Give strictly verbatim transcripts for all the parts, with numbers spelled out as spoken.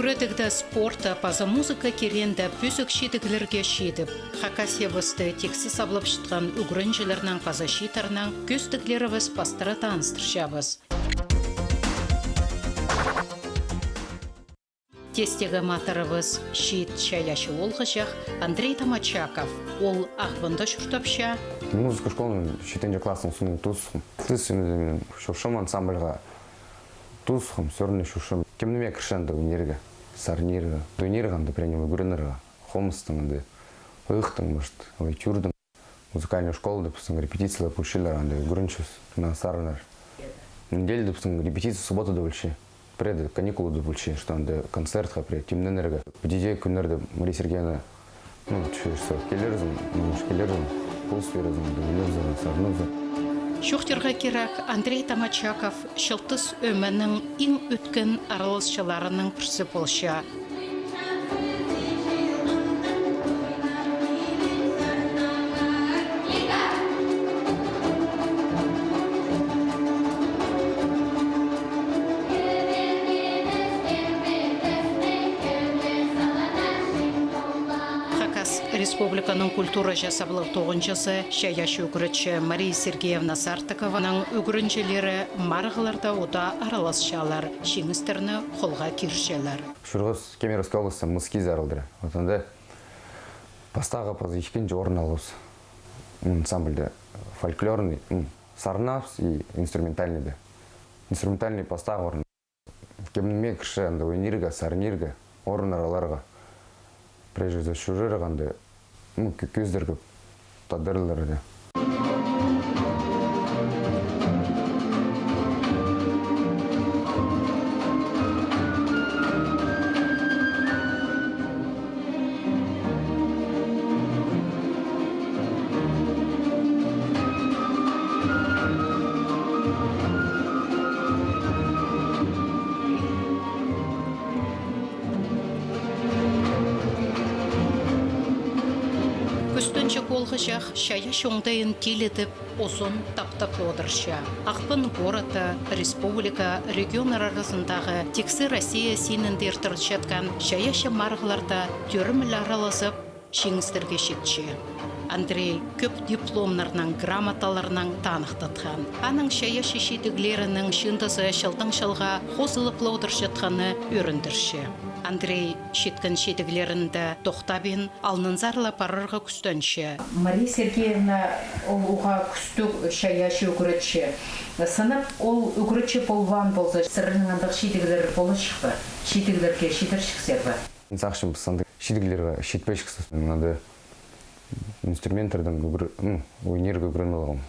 Ӱгредігде спортта паза музыка кирегінде пӧзік чидіглерге читіп, Хакасиябысты тиксі саблапчатхан ӱгренҷілернең паза чииттернең кӧзідіглерібіс пастыра таныстырчабыс. Тестегі матырыбыс чиит чайаачы оолғыҷах Андрей Томачаков. Ол Ағбанда чуртапча. Музыка школын читінҷі класстың соонда тоосхам. Тіс, мин чурчам ансамбльға. Тоосхам, сӧріне чурчам. Кем ниме кірче анда ойнирға, сарнирға. Ойнирға анда прямо ӱгренерге. Хомыстың анда, ыыхтың, может, алай тӧрдің. Музыкальный школада пістің репетициялар полчалар, анда ӱгренчебіс, мына сарыннар. Неделяда пістің репетиция субботада полча. Пірееде каникулада полча, что анда концертха, пірееде тимненерге. Піди дее кӱннерде Мария Сергеевна, ну, чӧрсе, килерзің, ну, может, килерзің, полыс пирерзің, анда ойнарзың, сарнарзың. Чоохтирға кирек, Андрей Томачаков Чылтыс ӧменің иң ӧткін араласчыларының пірсі полча. Хакас Республиканың культура чазағлығ тоғынҷызы, чайаачы ӱгретчі Мария Сергеевна Сартыкованың ӱгренҷілері марығларда удаа араласчалар, чиңістерні холға кирчелер. Чурғас Кемеровская область, Мыскизі аалдары. Вот анда пастағы паза ікінҷі орын алғабыс. Ансамбльде фольклорный, м, сарнабыс и инструментальныйда. Инструментальный пастағы орын. Кем ниме кірче анда ойнирға, сарнирға, орыннар аларға. Прежде всего чӧрерге анда, ну, кӧ-, кӧзідерге тадарлар даа. Кӱстенҷік оолғыҷах чайаачы оңдайын тилідіп, узун таптап одырча. Ағбан городта республика, регионнар аразындағы, тиксі Россия синінде иртірілчеткен чайаачы марығларда тӧріміл аралазып, чиңістерге читче. Андрей кӧп дипломнарнаң, грамоталарнаң таныхтатхан. Аның чайаачы чидіглерінің чыындызы чылдаң чылға хозылып ла одырчатханы ӧріндірче. Андрей читкен чидіглерінде тохтабин, алнынзар ла парарға кӱстенче. Мария Сергеевна ол уғаа кӱстіг чайаачы ӱгретчі. Сынап, ол ӱгретчі полбаан полза, сірернің андағ чидіглер поларҷых па? Чидіглерге читерҷіксер бе? Мин сағынчам, піс андағ чидіглерге читпеҷіксібіс. Мин анда инструменттердең ӱгре-, ну, ойнирға ӱгреніп алғам,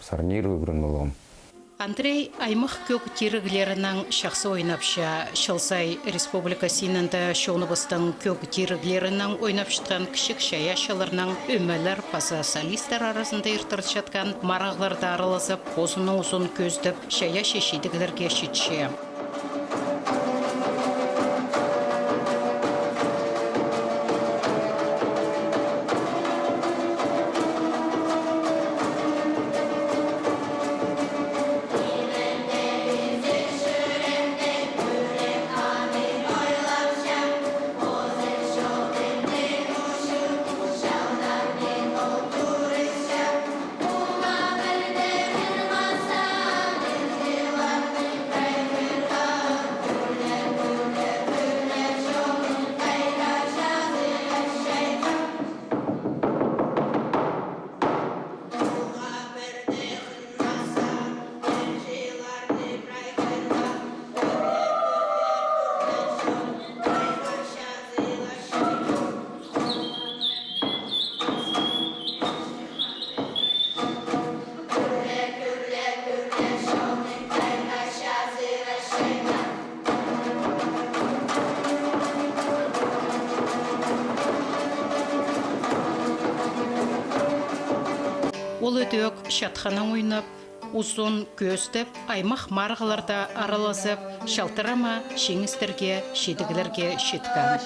сарнирға ӱгреніп алғам. Андрей аймах кӧг тиріглерінең чахсы ойнапча. Чыл сай республика синінде чоныбыстың кӧг тиріглерінең ойнапчатхан кічіг чайаачыларның ӧмелер паза солисттер аразында иртірілчеткен марығларда аралазып, позының узун кӧзідіп, чайаачы чидіглерге читче. Ол ідӧк чатханнаң ойнап, узун кӧзідіп, аймах марығларда аралазып, чалтырама чиңістерге, чидіглерге читкен.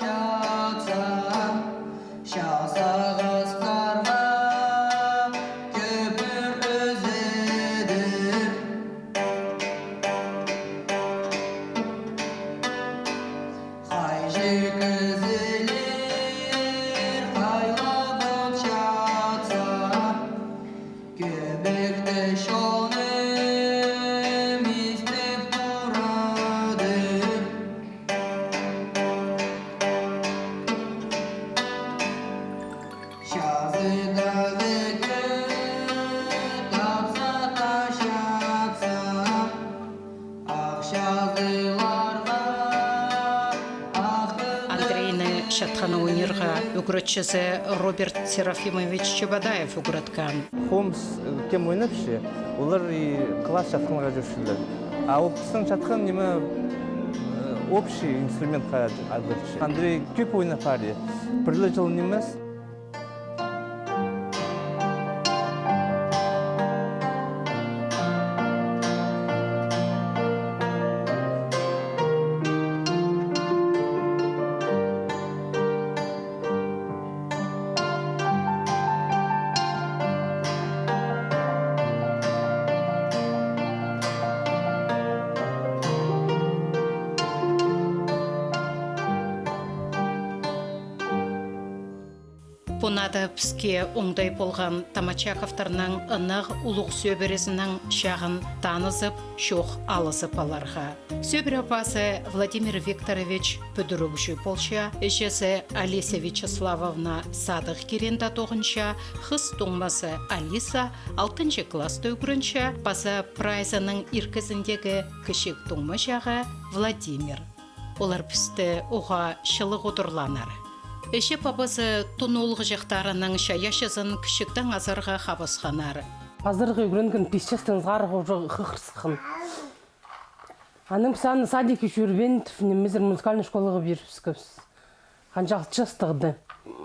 Чатханны ойнирға ӱгретчізі Роберт Серафимович Чебодаев ӱгреткен. Хомыс, э, кем ойнапча, олар и класс чатханға чӧрчелер. А ол пістің чатхан ниме, э, общий инструментха адалча. Андрей кӧп ойнап парча. Пір ле чыл нимес. Пу нада піске оңдай полған Томачаковтарның ынағ улуғ сӧбірезінең чағын танызып, чоох алызып аларға. Сӧбіре пазы Владимир Викторович пӱдірігҷі полча, іҷезі Олеся Вячеславовна садығ киреенде тоғынча, хыс туңмазы Алиса алтынҷы класста ӱгренче, паза прайзының иркезіндегі кічіг туңмаҷағы Владимир. Олар пісті уғаа чылығ удурлааннар. Іҷе-пабазы тун оолғыҷахтарының чайаачызын кічігдең азарға хабысханнар. Пазарға ӱгренген пис частаң сығарға уже хығырысхан. Анаң піс аны садикке чӧрбеен тіп, нимезер, музыкальный школаға пирібіскебіс. Ханҷа алты частығда.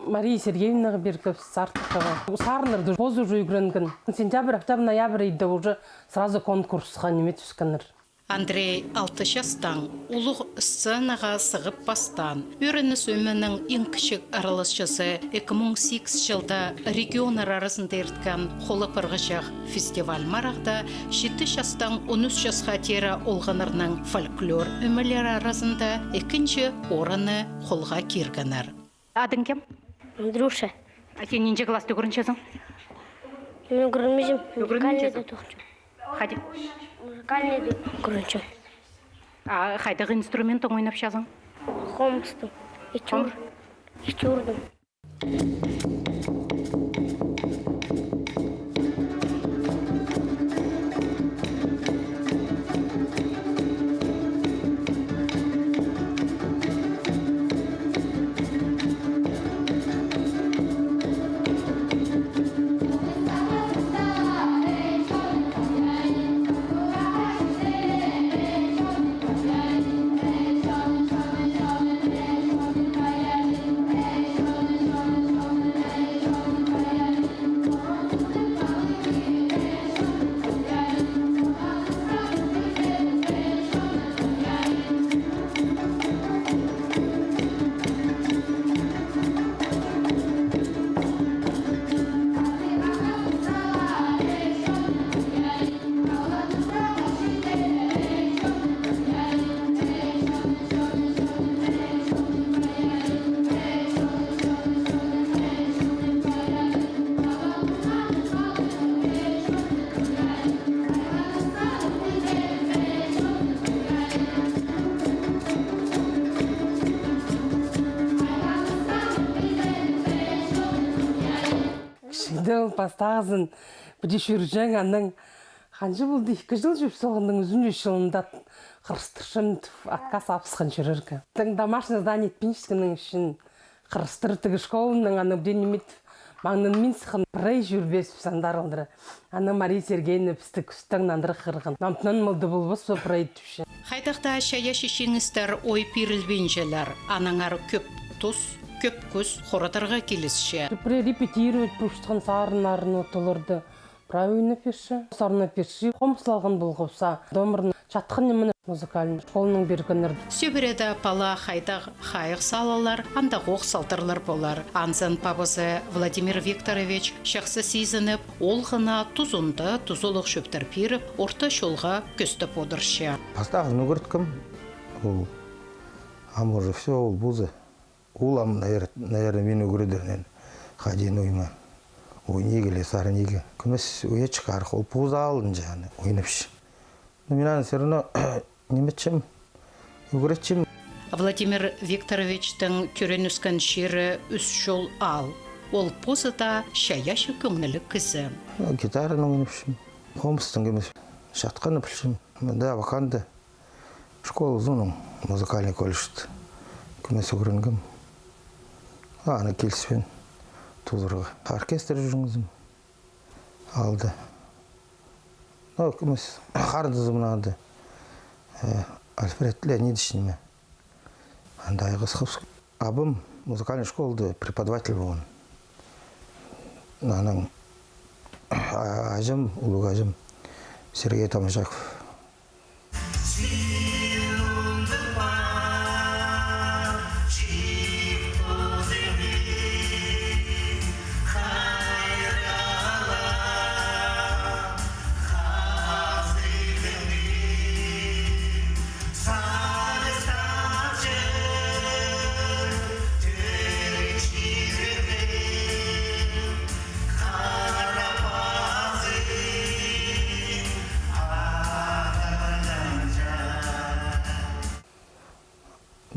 Мария Сергеевнаға пиргебіс, Сартыхова. Сарыннарны позы уже ӱгренген. Сентябрь, октябрь, ноябрь айда уже сразу конкурсха ниме тӱскеннер. Андрей алты частаң улуғ сценаға сығып пастаан. Ӱреніс ӧменің иң кічіг араласчызы ікі муң сигіс чылда регионнар аразында ирткен холапарғычах фестиваль-марығда читі частаң он ӱс часха теере олғаннарның фольклор ӧмелері аразында ікінҷі орынны холға киргеннер. Адың кем? Андрюша. А син нинҷе класста ӱгренчезің? Мин ӱгренмеҷем. Ӱгренмеҷезің? Музыкальныйда тоғынчам. Хайди? Музыкальныйда ӱгренчем. А хайдағ инструментте ойнапчазың? Хомыстың. Итюр. Хом- Итюрдың. Кічігде ол пастағызын піди чӧрҷең, анаң ханҷа полды, ікі чыл чӧп салғанның ӱзінҷі чылында хырыстырчам тіп, отказ алыбысхан чӧрерге. Тың домашнее задание итпинчеткеннің ӱчӱн хырыстыр тігі школаның, анаң піди ниме тіп, маңнанмин сыххан, прай чӧрбеспіс андар алдыра. Анаң Мария Сергеевна пісті кӱстең нандыра хығырған. Амтынан малды полбас па прай тіпче. Хайдағ даа чайаачы чиңістер ой пирілбинчелер. Аннаңар кӧп тус, кӧп кӱс хоратарға килісче. Прай репетировать полчатхан сарыннарын, от оларды прай ойнап пирче. Сарнап пирче. Хомыс салған полғабыс, домырын чатхан нимені музыкальный школаның пиргеннер. Сӧбіреде пала хайдағ хайығ салалар, андағох салтарлар полар. Анзын пабазы Владимир Викторович чахсы сизініп, оолғына тузында тузалығ чӧптер пиріп, орта чолға кӧстеп одырча. Пастағызын ӱгреткем, ол, ам уже всё, ол позы. Ол ам, навер-, наверное, мині ӱгредернең хайди ойнирға. Ойнирға ли сарнирға. Кӧмес уйадҷых арах, ол позы алынҷа аны ойнапча. Но мин аны всё равно ниме итчем, ӱгретчем. Владимир Викторовичтің тӧреен-ӧскен чирі Ӱс Чол аал. Ол позы даа чайаачы кӧңніліг кізі. Гитаранаң ойнапчам. Хомыстаң кӧмес чатханны пілчем. Да, вокалды школа узунаң, музыкальный колледжті кӧмес ӱгренгем. Аны киліспеен тударға. Оркестр чӱргензім алды. Ну, кӧмес, харындазым анда, э, Альфред Леонидович ниме. Анда айғасхабыс. Абам музыкальный школада преподаватель полған. Анаң а-, аҷам, улуғ аҷам Сергей Томжаков.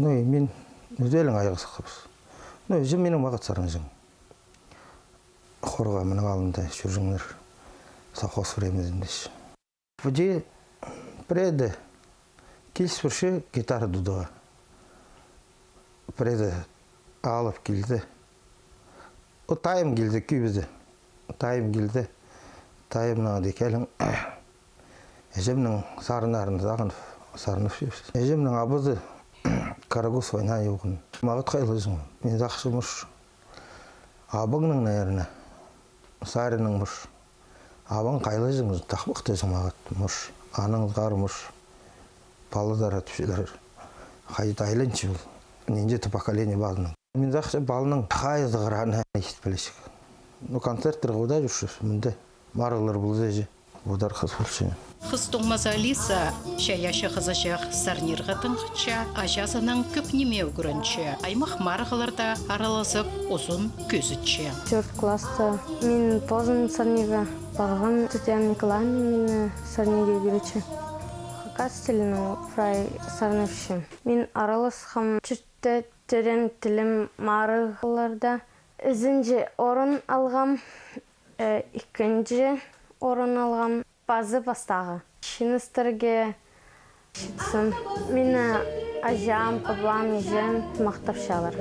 Ну, и мин ӱзелең айғасхабыс. Ну, іҷем минің мағат сарнаҷаң. Хорға мының алнында чӧрҷеңнер, совхоз времязында. Піди пірееде киліс пирче гитара тударға. Пірееде алып килді. О, тайым килді кӧбізі. Тайым килді. Тайымнаң даа килең. Іҷемнің сарыннарын сағынып, сарнап чӧрчебіс. Іҷемнің абазы Карагус война чоғын. Мағат хайлаҷаң. Мин сағынчам, муш. Абаңның, наверное, сарынның, муш. Абаң хайлаҷаң, тахпахтаҷаң мағат, муш. Анаң сығара, муш. Палалар тіпчелер. Хайди айланча ол. Нинҷе-де поколение паланың. Мин сағынчам, паланың хайзы сығараны итпелечек. Ну, концерттерге удаа чӧрчебіс, мында марығлар полза чи. Одырхас полча. Хыс туңмазы Алиса чайаачы хызыҷах сарнирға тыңғанча, аҷазынаң кӧп ниме ӱгренче. Аймах марығларда араласып, узун кӧзітче. Тӧрт класста мин позым сарнирға парғам, Татьяна Николаевна мині сарнирға ӱгретче. Хакас тілінең прай сарнапчам. Мин араласхам чиртте, тӧреен тілім марығларда. Ізінҷі орын алғам. Э, ікінҷі орын алғам пазы пастағы. Чиңістерге читсем, мині аҷам, пабам, іҷем махтапчалар.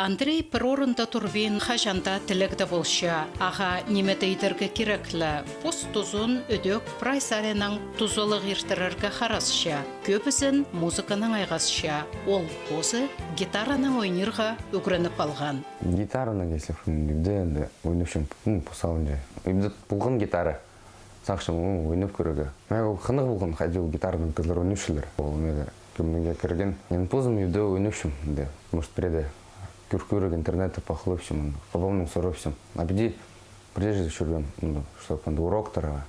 Андрей пір орында турбин, хаҷан даа тілегде полча, ағаа ниме дее идерге кирек ле. Пос тузын ідӧк прай саринаң тузалығ иртірерге харасча, кӧбізін музыканаң айғасча. Ол позы гитаранаң ойнирға ӱгреніп алған. Гитаранаң, если, ибде, ибде ойнапчам, ну, пос алынҷа. Ибде полған гитара. Сағынчам, ну, ойнап кӧрерге. Мағаа ол хынығ полған, хайди ол гитаранаң кізілер ойнапчалар. Ол мағаа кӧңнімге кірген. Мин позым ибде ойнапчам, ибде. Может, пірееде кӧр-, кӧріп, интернетте пахлапчам, анда. Пабамнаң сурапчам. А піди, пірее чирде чӧргем, ну, чтоб анда уроктарға.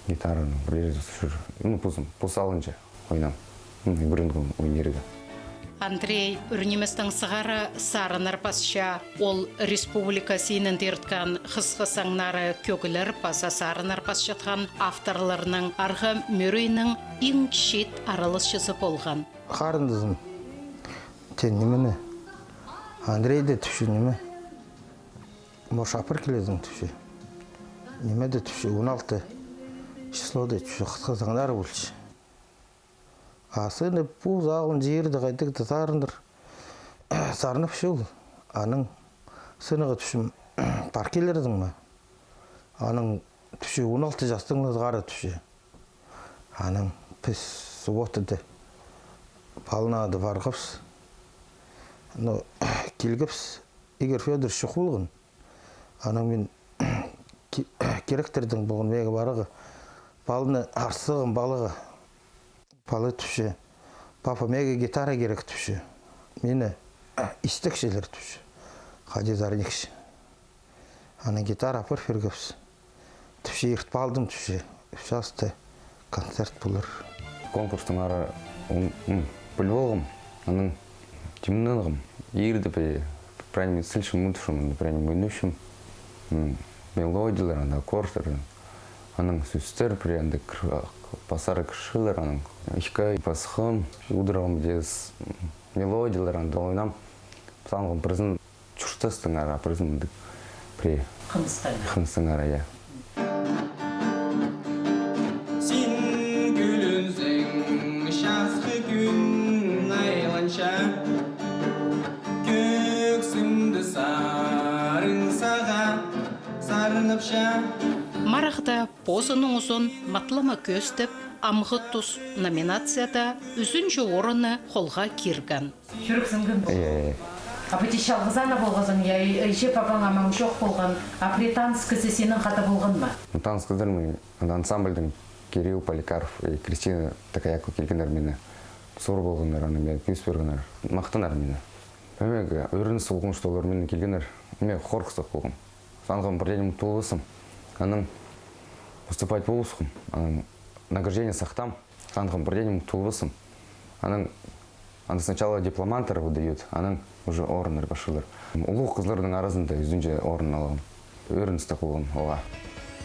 Гитаранаң пірее чирде чӧр-, ну, позым, пос алынҷа. Ойнам. М, ӱгренгем ойнирға. Андрей ӱр ниместең сығара сарыннар пасча. Ол республика синінде ирткен хысхы саңнары кӧглер паза сарыннар пасчатхан авторларның арғы мӧрейінің иң чиит араласчызы полған. Харындазым теен нимені Андрей дее тіпче, ниме. Морш апар килезің тіпче. Ниме дее тіпче, он алты числода тіпче, хысхы саңнары полча. А сыны пу сағын чирде хайдағ-да сарыннар сарнапча ол. Анаң сыныға тіпчем, пар килерзің ме? Анаң тіпче, он алты частаң ла сығара тіпче. Анаң піс субботада паланаң даа парғабыс. Ну, килгебіс, Игорь Фёдорович чох полған. Анаң мин ки-, киректердең полған мағаа парарға. Паланы арсағам палаға. Пала тіпче: «Папа, мағаа гитара кирек», — тіпче. Мині истекчелер, тіпче. Хайди сарнирға. Анаң гитара апарып пиргебіс. Тіпче, иртіп алдым, тіпче. Сейчас та концерт полар. Конкурстың ара, м, м, піл полғам. Анаң тимненғем. Ирде пе, прай ниме сілчем, мындыхчам, прай ниме ойнапчам. М, мелодиялар, анда аккордтар. Анаң сӧстер, прай анда кір-, пасар кірчелер, анаң ікі ай пасхам, удурғам дее, м, мелодиялар анда ойнам. Салғам пірсін чуртастың ара, пірсін мындағ Пірее. Хыныстың. Хыныстың ара, я. Син кӱлінзең, часхы кӱн айланча, кӧксімді сарын сағаа сарнапча. Марығда позының узун матлама кӧзідіп, «Амғы тус» номинацияда ӱзінҷі орынны холға кирген. Чӱрексінген полған. Иә, иә. А пу тее чалғызаң на полғазың, я, и-, иҷе-пабаң амаң чох полған, а пірее таныс кізі синің хада полған ма? Ну, таныс кізілер, мин, анда ансамбльдің Кирилл Поликарпов и Кристина Такаяко килгеннер мині. Сур полғаннар, аны мағаа кӧзіт пиргеннер. Махтанар мині. Мағаа ӧрініс полған, что олар мині килгеннер. Мағаа хорғыстығ полған. Санғам, пірдее ниме толбассым. Анаң выступать полыбысхам. Анаң награждение сахтаам. Санғам, пірдее ниме толбассым. Анаң, анда сначала дипломанттар выдают, анаң уже орыннар пасчалар. Улуғ кізілернің аразында ӱзінҷі орын алғам. Ӧріністіг полған оға.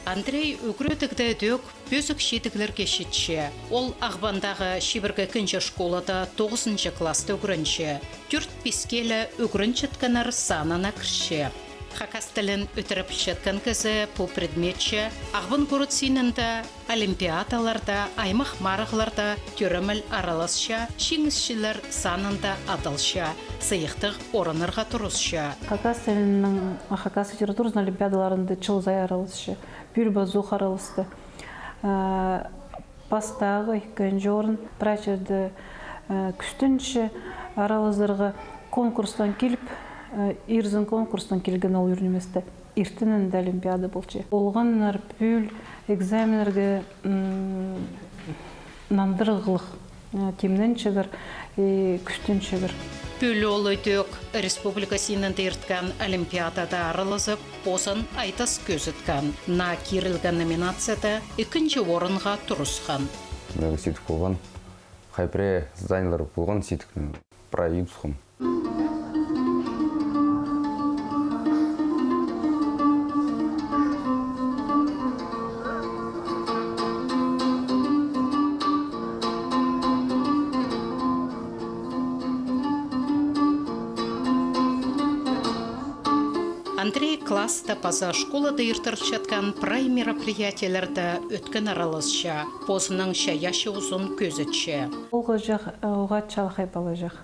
Андрей ӱгредігде ідӧк пӧзік чидіглерге читче. Ол Ағбандағы чибіргі ікінҷі школада тоғызынҷы класста ӱгренче. Тӧрт-пис киле ӱгренчеткеннер санына кірче. Хакас тілін ӧтірібісчеткен кізі пу предметче Ағбан город синінде олимпиадаларда, аймах марығларда тӧремел араласча, чиңісчілер санында адалча, сыйыхтығ орыннарға турысча. Хакас тілінің, хакас литературазының олимпиадаларында чыл сай араласча, пӱӱл пазох араласты. Э, пастағы, ікінҷі орын, прай чирде, э, кӱстенче аралазарға. Конкурстаң киліп, э, ирзін конкурстаң килген ол ӱр ниместе. Иртенінде олимпиада полча. Олғаннар пӱӱл экзаменнерге, м, нандырығлығ, э, тимненчелер и кӱстенчелер. Пӱӱл ол ідӧк республика синінде ирткен олимпиадада аралазып, позын ай тас кӧзіткен. Наа кирілген номинацияда ікінҷі орынға турысхан. Мағаа сидік полған. Хай пірее заданиелер полған сидік. Прай идібісхем. Андрей класста паза школада иртірілчеткен прай мероприятиелерде ӧткін араласча, позының чайаачы узун кӧзітче. Ол хозах, э, оғаа чалахай палаҷах.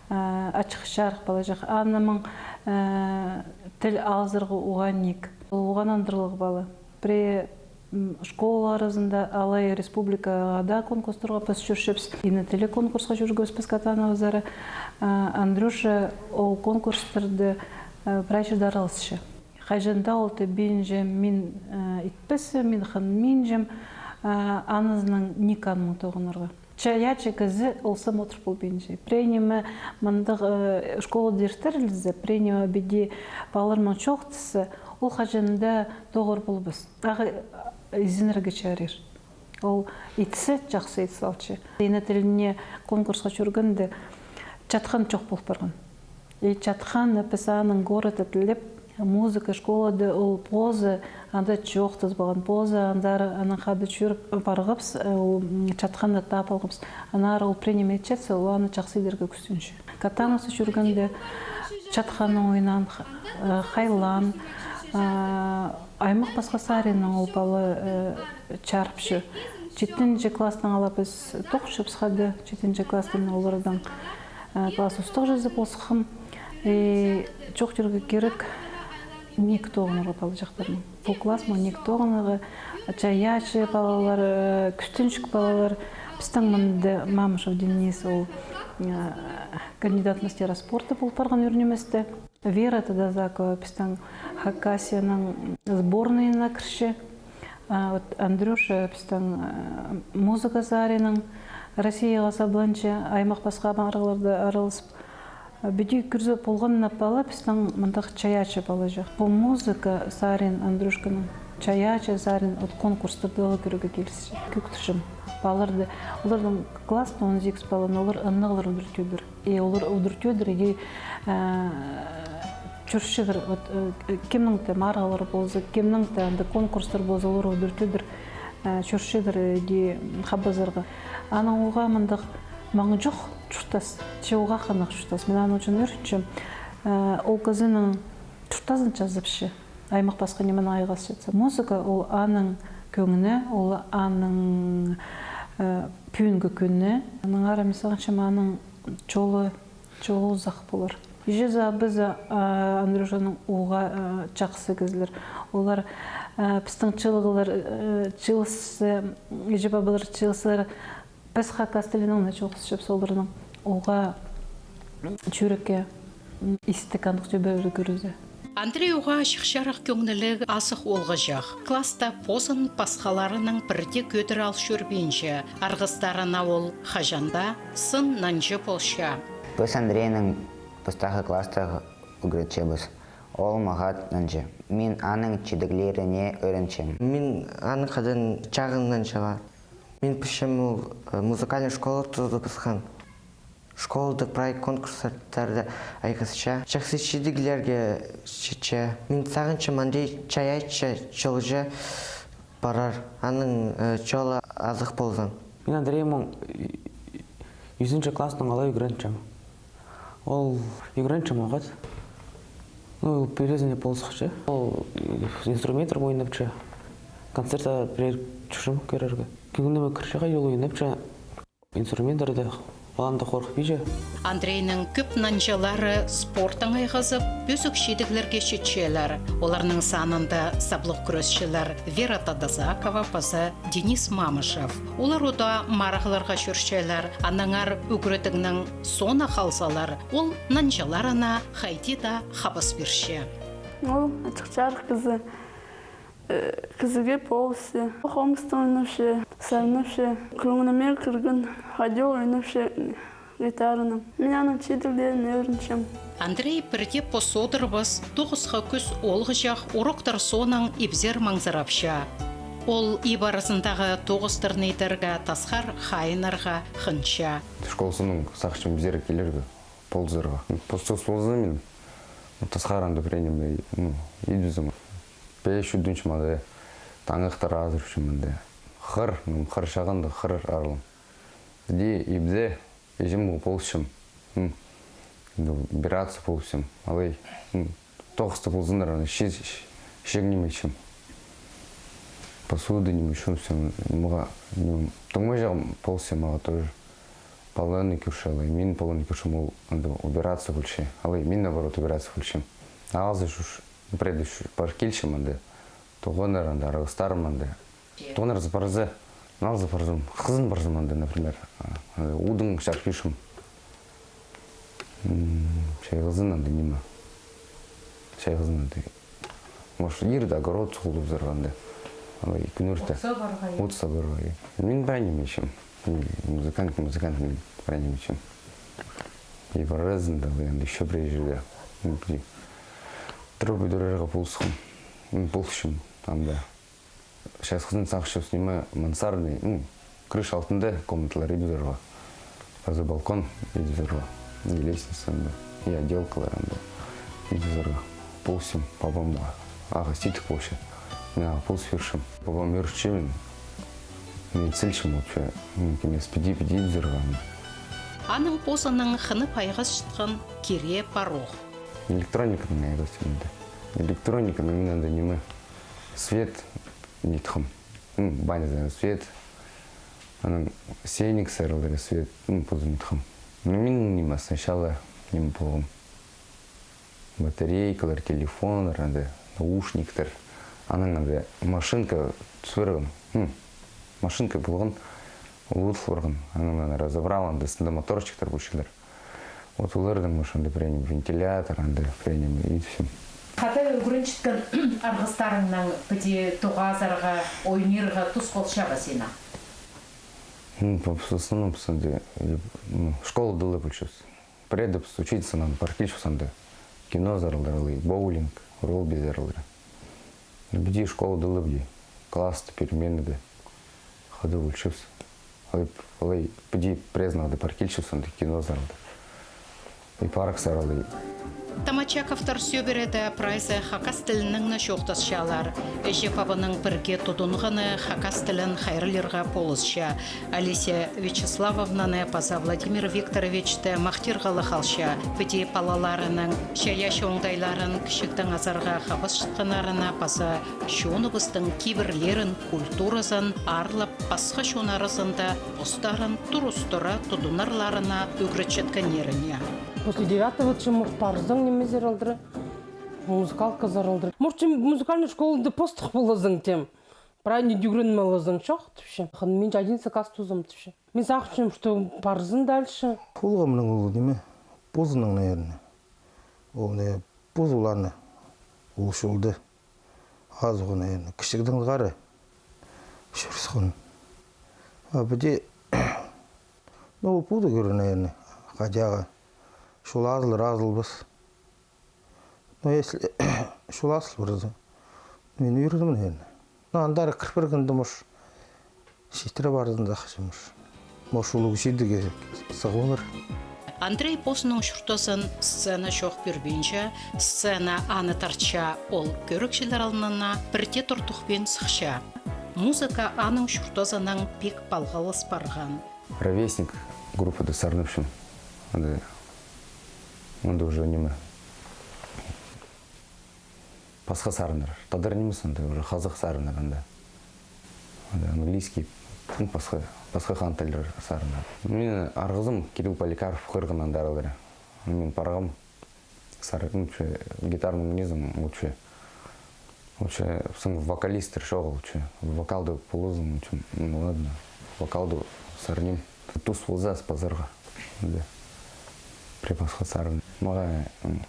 Э, ачых-чарых палаҷах. Анымның, э, тіл алызарға оғаа ниик. Ол оғаа нандырығлығ пала. Пірее, м, школа аразында, алай республикада конкурстарға піс чӧрчебіс. Ине тілі конкурсха чӧргебіс піс Катановазар. Э, Андрюша ол конкурстарда, э, прай чирде араласча. Хаҷан даа ол тибинче, мин, э, итпеспін, мин хынминчам, э, анызынаң ниик анымнаң тоғынарға. Чайаачы кізі ол самотр полбинча. Пірее ниме мындағ, э, школада иртірілзе, пірее ниме піди палаларнаң чоохтаза, ол хаҷан даа тоғыр полбас. Ағаа, э, изенерге чарир. Ол итсе, чахсы ит салча. Ине тіліне конкурсха чӧргенде чатхан чох пол парған. И чатхан, піс аның городта тілеп, музыка школада ол позы анда чоохтас парған, позы андар анаң хада чӧріп парғабыс, ол, м, чатханны таап алғабыс. Аннаңар ол принимать итчетсе, ол аны чахсы идерге кӱстенче. Катановта чӧргенде чатханнаң ойнаан, х-, э, хайлаан, а, аймах пасха саринаң ол пала, э, чарыпча. Читінҷі класстаң ала піс тоғынчабыс хада, читінҷі класстаң олардаң, э, класс устағҷызы полысхам. И чоохтирға кирек, ниик тоғынарға палаҷахтарнаң. Пу класс мағаа ниик тоғынарға, чайаачы палалар, э, кӱстенҷік палалар. Пістің мында Мамышев Денис, ол, э, кандидат мастера спорта пол парған ӱр ниместе. Вера Тодозакова пістің Хакасияның сборнайына кірче. А вот Андрюша пістің, э, музыка саринаң Россияға сабланча, аймах пасха марығларда араласып. Піди кӧрзе, полған на пала пістің мындағ чайаачы палаҷах. Пу музыка сарин Андрюшканың, чайаачы сарин, вот конкурстарда ла кӧрерге килісче. Кӧгдірчем палаларды, оларның класста он сигіс пала, но олар ынағлар удур тӧдір. И олар удур тӧдір, иди, э, чӧрчелер, вот, э, кемнің-де марығлар полза, кемнің-де анда конкурстар полза, олар удур тӧдір, э, чӧрчелер, иди, хабазарға. Анаң оға мындағ маң чох чуртас, че оға хынығ чуртас. Мин аны ӱчӱн ӧрінчем. Э, ол кізінің чуртазын чазыпча. Аймах пасха нименең айғасчатса. Музыка, ол аның кӧңні, ол аның, э, пӱӱнгі кӱні. Аннаңар мин сағынчам, аның чолы, чолы узах полар. Іҷезі, абазы, а, Андрюшаның уғаа, а, чахсы кізілер. Олар, а, пістің чылығлар, а, чыылысча, іҷе-пабалар чыылысчалар. Піс хакас тілінең не чоохтасчабыс, оларның уғаа чӱрекке, м, истік андағ чӧберер кӧрізі. Андрей уғаа чахчарах кӧңніліг азых оолғыҷах. Класста позын пасхаларынаң пірдее кӧдіре ал чӧрбинче, арғыстарына ол хаҷан даа сын нанҷы полча. Піс Андрейнең пастағы класстағы ӱгретчебіс. Ол мағаа нанҷы. Мин аның чидіглеріне ӧрінчем. Мин аның хада чағыннаң чаа. Мин пілчем, ол, э, музыкальный школа турғызыбысхан. Школада прай конкурстарда айғасча. Чахсы чидіглерге читче. Мин сағынчам, андағ чайаачы чолҷа парар. Аның, э, чолы азых ползын. Мин Андрейнең, э, ӱзінҷі класстаң алай ӱгренчем. Ол ӱгренче мағат. Ну, ол пірезіне полысча. Ол инструменттер ойнапча. Концертте пірер чурчам кӧрерге. Кӧңніме кірче, ол ойнапча инструменттерде. Ол анда хорыхпинча. Андрейнің кӧп нанҷылары спорттаң айғазып, пӧзік чидіглерге читчелер. Оларның санында саблығ кӱресчілер Вера Тадазакова паза Денис Мамышев. Олар удаа марығларға чӧрчелер, аннаңар ӱгредігнің соонда халзалар, ол нанҷыларына хайди даа хабас пирче. Ол ачых-чарых кізі, э, кізіге полысча, хомыстаң ойнапча, сарнапча, кӧңніме кірген, хайди ойнапча гитаранаң. Мин аның чидіглеріне ӧрінчем. Андрей пірдее пос одырбас, тоғысха кӱс оолғыҷах уроктар соонаң ибзер маңзырапча. Ол иб аразындағы тоғыстарны идерге, тасхар хайынарға хынча. Школазының сағынчам ибзер килерге, полызарға. Пос тоғыс полза, мин, ну, тасхар анда пірее ниме, ну, идібізем. Пее чудынчам анда, таңахтар азырапчам анда. Хыр, ну, хыр чағында, хыр аралым. Іди ибде іҷем полысчам. М. Анда убираться полысчам. Алай, м, тоғыста ползыннар, аны чи-, чи-, чиҷең ниме итчем. Посуда ниме итчем, мағаа, ну, тоңмай чағым полысчам мағаа тоже. Полонный кӧрче алай. Мин полонный кӧрчем, ол анда убираться полча. Алай, мин наоборот убираться полчам. Алза чӧрчем, пірее чӧрчем, пар килчем анда. Тоғыннар анда, арғыстарым анда. Тоғыннар за парза, наа за парзам, хызын парзам анда, например, а, удың чарпирчам. М, чайғызын анда ниме. Чайғызын анда. Может, ирде огород суғлыбызарға анда. Алай кӱнӧрте. От сабарға, я. От сабарға, я. Мин пірее ниме итчем. Мин музыкант, музыкант, мин пірее ниме итчем. И парзам анда, алай анда ещё пірее чирде. М, пі-, тырбай турарға полысхам. М, полысчам анда. Чайғызын сағынчам, ниме, мансардный, ну, крыша алтында комнаталар идібізерге. Паза балкон идібізерге. И лестница анда, и отделкалар анда идібізерге. Полысчам, пабам ағаа сидік полча. Мин ағаа полыс пирчем. Пабам ӧрінче, мин, мин сілчем вообще. Мин кемес, піди, піди идібізерге. Аның позының хынып айғасчатхан кирее пар ох. Электрониканаң айғасчам анда. Электрониканаң мин анда ниме, свет ниткем. М, банязар свет. Анаң сенник сарылар свет. М, позым ниткем. Ну, мин ниме, сначала ниме полғам. Батарейкалар, телефоннар, анда наушниктер. Анаң анда машинка тӱс парған. М, машинка полған. Улуғ парған. Анаң аны разобрал, анда сында моторчиктер полчалар. Вот оларның, может, анда пірее ниме, вентилятор, анда пірее ниме, и всё. Хада ӱгренчеткен арғыстарыңнаң піди тоғазарға, ойнирға тус полча ба синің? Ну, в основном, піс анда, ну, школада ла полчабыс. Пірееде піс учительствонаң пар килчебіс анда. Кино сарылар, алай, боулинг, ролбий сарылар. Ну, піди школада ла, піди класста, переменада хада полчабыс. Алай, алай, піди пірее анда пар килчебіс, анда кино сарылар. И парк сарылар. Тамачаковтар сӧбіреде прайзы хакас тілінең не чоохтасчалар. Іҷе-пабаның пірге тудынғаны хакас тілін хайраллирға полысча. Олеся Вячеславовнаны паза Владимир Викторовичті махтирға ла халча. Піди палаларының чайаачы оңдайларын кічігдең азарға хабысчатханнарына паза чоныбыстың кибірлерін, культуразын аарлап, пасха чон аразында постарын турыстыра тудынарларына ӱгретчеткеннеріне. После девятого чему парзаң, ниме, зар алдыра, музыкалка зар алдыра. Может, музыкальный школада постых полазың, тем. Прай ниме ӱгреніп алазың, чох, тіпче. Хан, мин одиннадцатый класс тоозам, тіпче. Мин сағынчам, что парзын дальше. Пулғамның ол ниме, позының, наверное. Ол не, позуланы, ол чолды. Азығы, наверное, кічігдең хара чӧріскен. А піди, ну, ол пуды кӧрі, наверное, хадяға. Чол азылар, азылбас. Но если чол азыл парза, мин ӱгренем, наверное. Но андар кір пиргенде, может, читіре парзын даа, хачам, может. Может, улуғ чидіге сығып алар. Андрей позының чуртазын сцена чоох пирбинче, сцена аны тартча, ол кӧрігҷілер алнына пірдее тортухпин сыхча. Музыка аның чуртазынаң пик палғалыс парған. «Ровесник» группада сарнапчам. Анда, анда уже ниме, пасха сарыннар. Тадар нимес анда, уже хазах сарыннар анда. Анда английский, ну, пасха, пасха хан тіллер сарыннар. Мин арғызым Кирилл Поликарпов хығырған анда аралары. Мин парғам. Сар-, ну, че, гитарный минезім лучше. Лучше, саң вокалисттер чоғыл, че. Вокалды полызың, че. Ну, ладно. Вокалды сарним. Тус полза, пазарға. Да. Припасха сарын. Мағаа, м,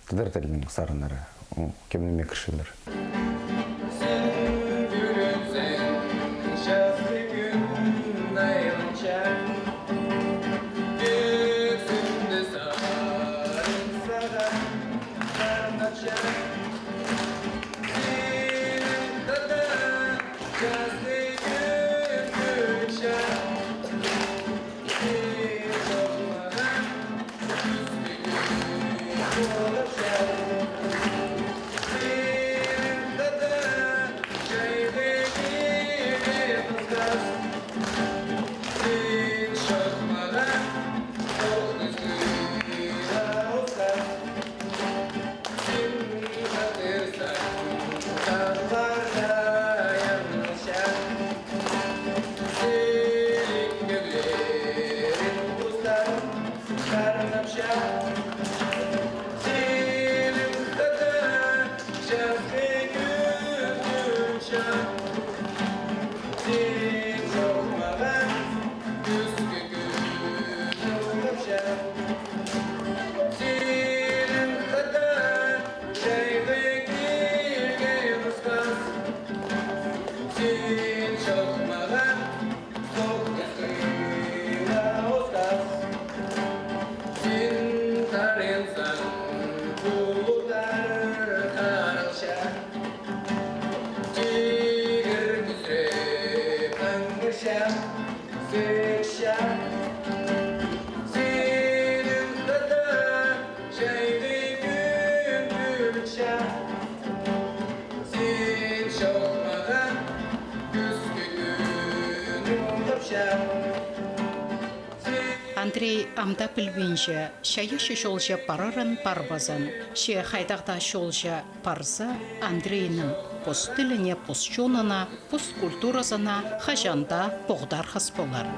тадар тілінің сарыннары, м, кӧмніме кірчелер. Андрей ам даа пілбинче, чайаачы чолҷа парарын, парбазын. Че хайдағ даа чолҷа парза, Андрейнің пос тіліне, пос чонына, пос культуразына хаҷан даа поғдархас полар.